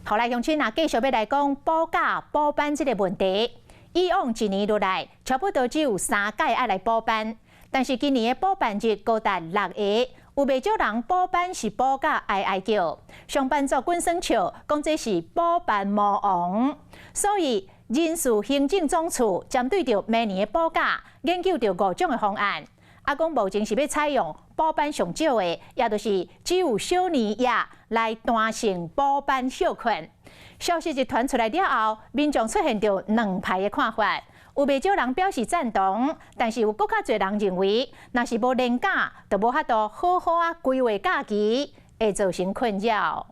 好來，鄉親啊，繼續欲來講補假補班這個問題。以往一年落來，差不多只有三擺愛來補班，但是今年的補班日高達六个，有袂少人補班是補甲哀哀叫。上班族滾耍笑，講這是補班魔王。所以人事行政總處針對著明年的補假，研究著五種的方案。啊，講目前是欲採用補班上少的，也就是只有小年夜來彈性補班歇睏。消息一傳出來了後，民眾出現著兩派的看法，有袂少人表示贊同，但是有閣較濟人認為，若是無連假，就無法度好好仔規劃假期，會造成困擾。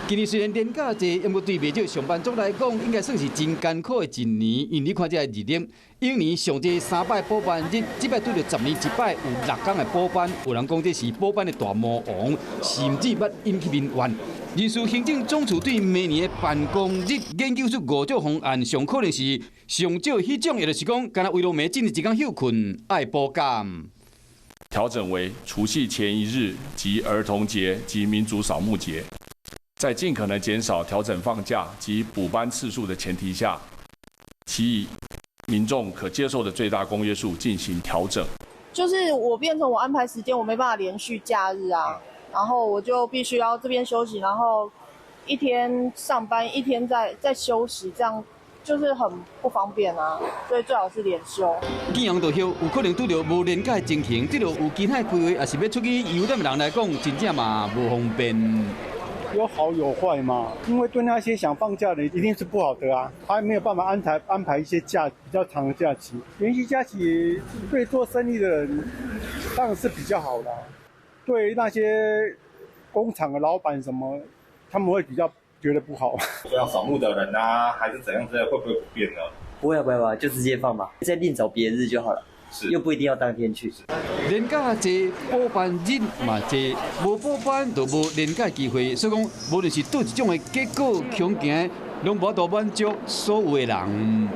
今年雖然連假濟，毋過對袂少上班族來講，應該算是真艱苦的一年。因為你看這个日曆，往年上濟三擺補班日，這擺拄著10年一擺有六工的補班，有人講這是補班的大魔王，甚至捌引起民怨。人事行政總處對明年的辦公日研究出五種方案，上可能是上少彼種，也就是講，干焦圍爐暝進一工歇睏愛補假。調整為除夕前一日及兒童節及民族掃墓節。在盡可能減少調整放假及補班次數的前提下，其以民眾可接受的最大公約數進行調整。就是我變成我安排時間，我沒辦法連續假日啊，然後我就必須要這邊休息，然後一天上班，一天在休息，這樣就是很不方便啊，所以最好是連休。見紅就休，有可能拄著無連假的情形，對著有其他規劃，抑是欲出去遊覽的人來講，真正嘛無方便。有好有壞嘛，因為對那些想放假的一定是不好的啊，他沒有辦法安排一些假比較長的假期，連續假期對做生意的人當然是比較好的，對那些工廠的老闆什麼，他們會比較覺得不好。要掃墓的人啊，還是怎樣之類，會不會不便呢？不會啊，不會啊，就直接放吧，再另找別日就好了。是，又不一定要當天去。連假濟，補班日嘛濟，無補班就無連假機會，所以講，無論是佗一種的結果，恐驚攏無法度滿足所有的人。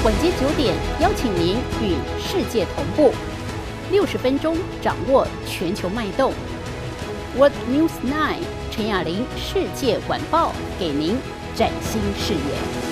晚間9點，邀請您與世界同步，60分鐘掌握全球脈動。World News 9 陳雅玲世界晚報，給您嶄新視野。